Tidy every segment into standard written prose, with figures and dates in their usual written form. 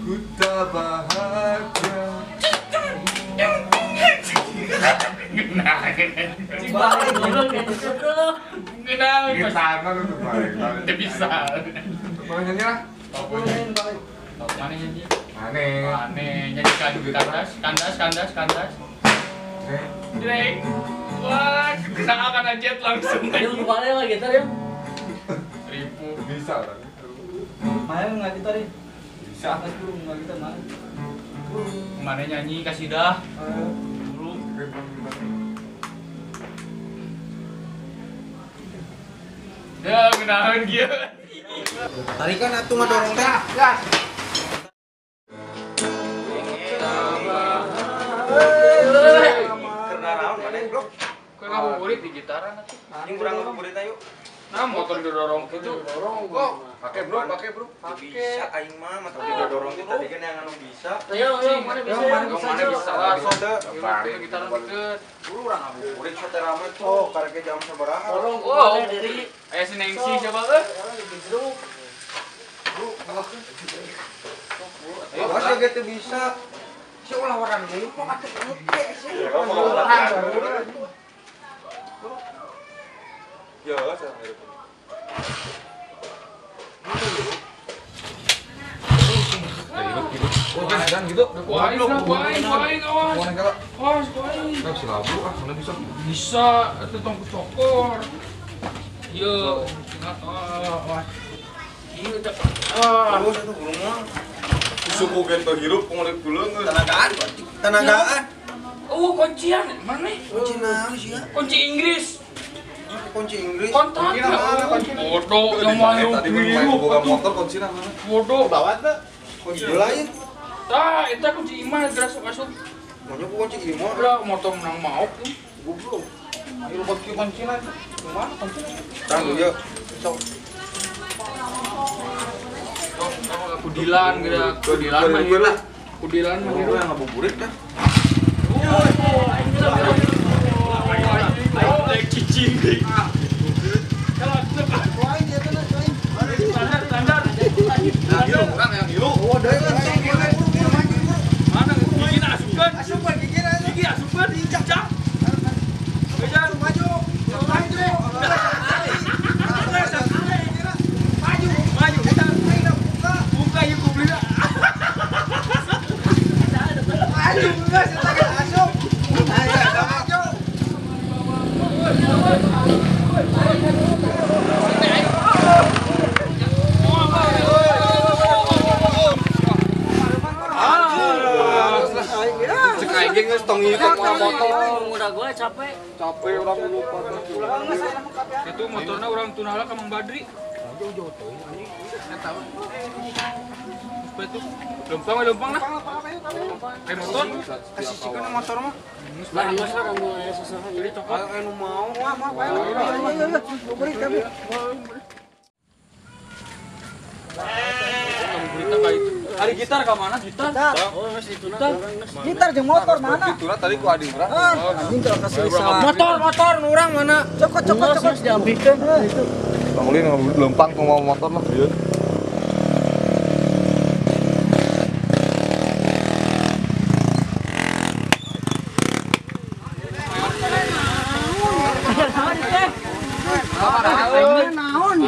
Ku tak bahagia. Tidak bisa. Mana nyanyi lah? Mana nyanyi? Mana? Nyanyi kandas, kandas, kandas, kandas. Drek. Wah, kena akan aja langsung. Ayo kemana lah gitar ya? Ribu. Bisa lah. Mana nggak gitar ya? Bisa. Nggak gitar mana? Mana nyanyi kasidah? Dulu. Ya, kenalan dia. Tarikan atuh ngadorong teh. Gas. Karena raon mana blok? Kau ngabuburit di gitaran atuh. Anjing kurang ngabuburit ayo. Nah, motor didorong gitu. Dorong kok. Pakai bro, pakai bro. Bisa aing mah mata didorong teh tadi kan yang anu bisa. Ayo, ayo, mana bisa? Mana bisa lah. Bari gitaran deket. Buru urang ngabuburit sate rame tuh karek jam sabaraha. Dorong. Oh, dari aya si Nengsi siapa euy? Awas ya gitu bisa. Si ulah warna ngumpul atuh engke sih. Ya, saya ngerti. Dan gitu. Wah, aing, awas. Awas, aing. Bisa labu ah, mana bisa? Bisa, itu tong cokor. Iya, ingat awas. Iya, ah. Terus itu burung mah. Suku gento hirup ngolek buleung. Tenagaan, tenagaan. Oh, kuncian mana? Kunci naon sih ya? Kunci Inggris. Kunci Inggris. Kontak. Bodoh, yang malu. Tadi main boga motor kunci mana? Bodoh. Bawa teh. Kunci lain. Tah, eta kunci imah geura sok asup. Maunya ku kunci imah. Udah motor menang maok tuh. Goblok. Ayo lupa kuncinan. Kumaha kuncinan? Tang ieu. Sok. Sok, kudilan geura, kudilan mah lah. Kudilan mah hirup ngabuburit dah. Aing cicing deui. Standar, standar. Hirup urang yang hirup. Oh, deui langsung. Mana gigina asupkeun? Asupkeun gigina. Gigi asupkeun cak. Bejan maju. Maju. Maju, maju. Buka. Buka ieu kublina. Maju geus eta ge asup. Maju. Cek aing geus tong ieu teh motor. Udah gue capek. Capek urang lupa. Itu motorna urang tunala ka Mang Badri. Jauh-jauh teuing anjing. Eta. Itu lempang lempang lah. Kayak motor. Kasih sikeun motor mah. Lah geus lah kamu aya susahan. Jadi cokot. Anu mau mah mah ayo. Beri kami. Ari gitar ka mana gitar? Oh, geus dituna. Gitar jeung motor mana? Dituna tadi ku adi urang. Anjing kalau kasih Motor, motor urang mana? Cokot, cokot, cokot diambilkeun itu. Bang Ulin lempang ku mau motor lah ieu. Naon?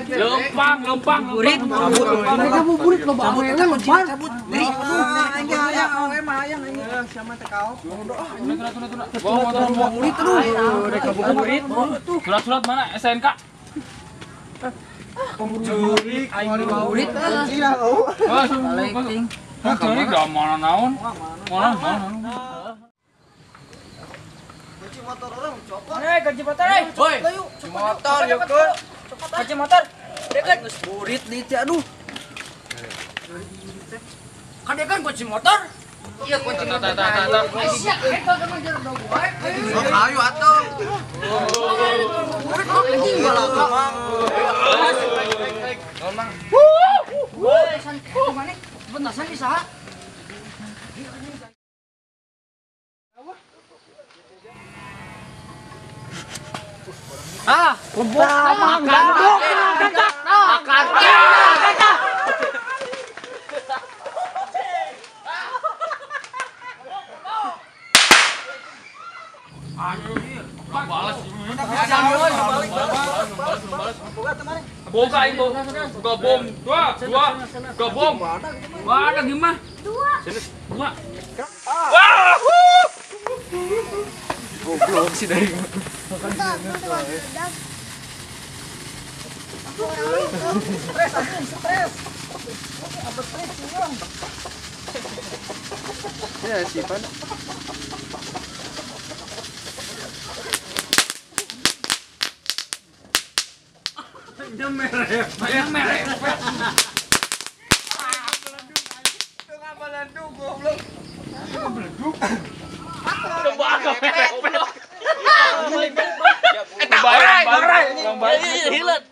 Lempang, lempang, burit. Mereka burit loba awewe lempang. Cabut. Aing hayang awewe mah hayang anjing. Siapa teh kaok. Bawa motor burit terus. Mereka burit. Surat-surat mana? SNK. Jurik, burit. Balik ting. Mana naon? Mana mana? Kunci motor orang copot. Eh, kunci motor eh. Woi. Kunci motor yuk. Kunci motor. Dekat geus burit deui teh aduh. Kadekan kunci motor. Iya kunci motor. Sok ayo atuh. Burit anjing balaga. Woi, san mana? Bener san bisa. Ah, lembok. Makan. Makan. Balas. Boga itu. Boga bom. Dua, dua. Boga bom. Wah, ada gimana? Dua. Dua. Wah. Goblok sih dari. Stres, anjing, stres. Apa stres orang? Ya, si Pan. Yang merah. Tengah meleduk goblok. Meleduk. Coba agak merah. Hilet.